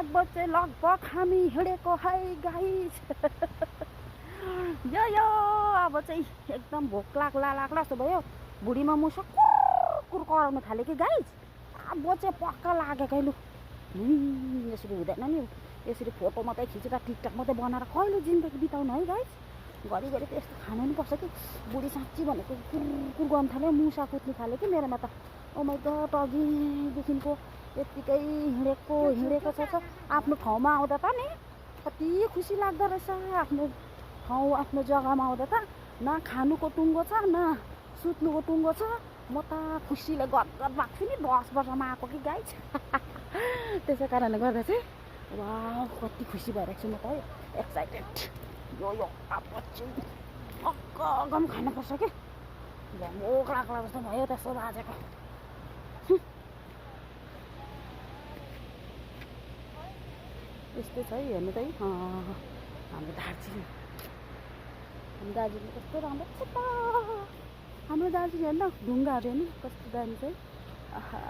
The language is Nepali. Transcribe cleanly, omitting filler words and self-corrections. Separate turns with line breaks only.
बजे लगभग हामी हिँडेको है गाइस। यो अब चाहिँ एकदम भोक लाग्ला जस्तो भयो। भुँडीमा मुसा कुर कराउन थाल्यो कि गाइस। अब चाहिँ पक्का लागेको है। लु यसरी हुँदैन नि, यसरी फोटो मात्रै खिचेर टिकटक मात्रै बनाएर कहिले जिन्दगी बिताउनु है गाइस। घरिघरि त यस्तो खानु नि पर्छ कि बुढी साँच्ची भनेको कुर गर्नु थाल्यो, मुसा कुद्नु थाल्यो कि मेरोमा त। ओ माइ गड, अघिदेखिको यत्तिकै हिँडेको छ। आफ्नो ठाउँमा आउँदा त नि कति खुसी लाग्दो रहेछ। आफ्नो ठाउँ आफ्नो जग्गामा आउँदा त न खानुको टुङ्गो छ न सुत्नुको टुङ्गो छ। म त खुसीले गदगद भएको छु नि 10 वर्षमा आएको कि गाइस। त्यसै कारणले गर्दा चाहिँ वाह कति खुसी भइरहेको छु म त है, एक्साइटेड। यो अब चाहिँ अगम खानुपर्छ कि भोक लाग्ला जस्तो भयो त्यसो बाजेको। यस्तो छ है हेर्नु त है हाम्रो दार्जिलिङ कस्तो राम्रो छ त। हाम्रो दार्जिलिङ हेर्नु ढुङ्गाहरू हेर्नु कस्तो दामी छ है। आहा